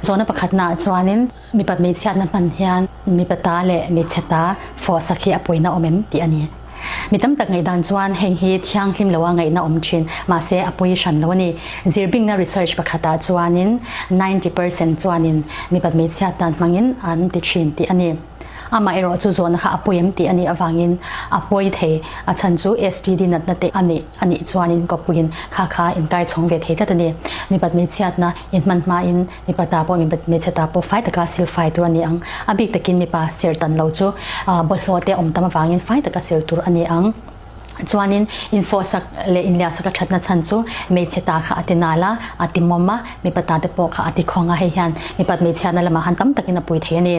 Zawhna pakhatnaah chuanin mipat hmeichhiatna hman hian mipa ta leh hmeichhe ta fawhsak hi a pawina awm em tih a ni. Mi tam tak ngaihdan chuan heng hi thianghlim loa ngaihna awm thin, mahse a pawi hran lo a ni. Zirbingna research pakhatah chuanin 90% chuanin mipat hmeichhiat dan hmangin an ti thin tih a ni. Amah erawh chu zawhna kha a pawi em tih a nih avangin a pawi thei, a chhan chu STD natna te a neih a nih chuanin kawppuiin kha kha inkai chhawng ve thei tlat a ni. Mipat hmeichhiatna inhman hmain mipa ta pawh mipat hmeichhe ta pawh fai taka sil fai tur a ni ang. A bik takin mipa ser tan lo chu bawlhhlawh te awm tam avangin fai taka sil tur a ni ang. Chuanin infawhsak leh inliahsak a thatna chhan chu hmeichhe ta kha a ti nal a, a ti mawm a, mipa ta te pawh kha a ti khawng a, hei hian mipat hmeichhiatna lamah han tam takin a pui thei a ni.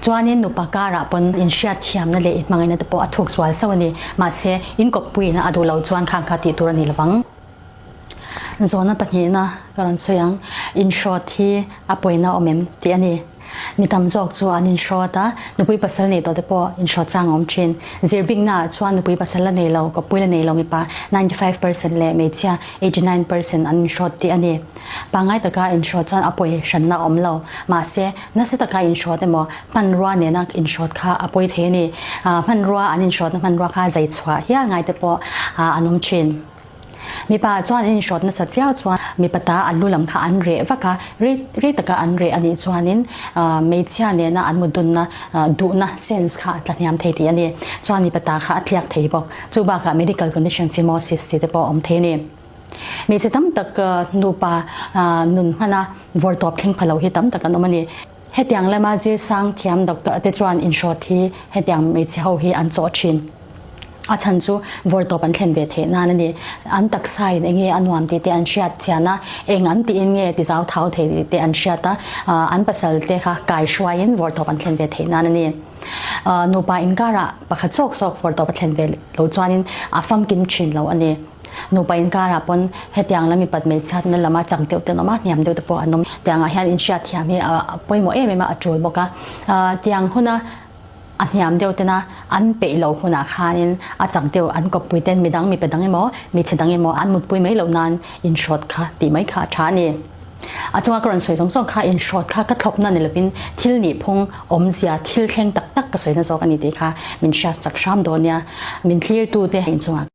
Chuanin nupa karah pawn inhriat thiamna leh inhmangaihna te pawh a thuk zual sauh a ni. Mahse, inkawppuiin a duh lo chuan khang kha tih tur a ni lovang. Zawhna pahnihna ka rawn sawi ang, inhrawt hi a pawina awm em tih a ni. Mi tam zawk chu an inhrawt a, nupui pasal nei tawh te pawh inhrawt chang a awm thin. Zirbiknaah chuan nupui pasal la nei lo, kawppui la nei lo mipa 95% leh hmeichhia 89% an inhrawt tih a ni. Pangngai taka inhrawt chuan a pawi hranna a awm lo. Mahse, nasa taka inhrawt emaw hmanrua nena inhrawt kha a pawi thei a ni. Hmanrua an inhrawtna hmanrua kha zai chhuah hial ngai te pawh an awm thin. Mipa chuan an inhrawt nasat viau chuan mipa ta an lu lam kha an reh vak a, rei rei taka an reh a nih chuanin hmeichhia nena an mutdunna duhna sense kha a tla hniam thei tih a ni. Chuan mipa ta kha a tliak thei bawk. Chu bakah medical condition phimosis tih te pawh a awm thei a ni. Hmeichhe tam tak nupa nun hmana vawrtawp thleng pha lo hi tam tak an awm a ni. Hetiang lama zirsang thiam doctor te chuan inhrawt hi hetiang hmeichhe ho hi an chawh thin. A chhan chu vawrtawp an thlen ve theih nan a ni. An taksa in enge a nuam tih te an hriat chian a, eng an tiin nge ti zau thau thei tih te an hriat a, an pasal te kha kai hruaiin vawrtawp an thlen ve theih nan a ni. Nupa inkarah pakhat zawk zawk vawrtawp a thlen ve lo chuanin a famkim thin lo a ni. Nupa inkarah pawn hetiang lam mipat hmeichhiatna lama chak deuh te an awm a, hniam deuh te pawh an awm. Tiangah hian inhriat thiam hi a pawimawh em em a, a tul bawk a. Tiang huna a hniam deuh tena an peih loh hunah khanin a chak deuh an kawppui ten midang mipa dang emaw hmeichhe dang emaw an mutpui mai loh nan inhrawt kha tih mai kha a tha a ni. A chunga ka rawn sawi zawng zawng kha inhrawt kha ka thlawpna ni lovin thil nihphung awmzia thil thleng tak tak ka sawina zawk a ni tih kha min hriatsak hram dawn nia. Min thlirtute inchungah.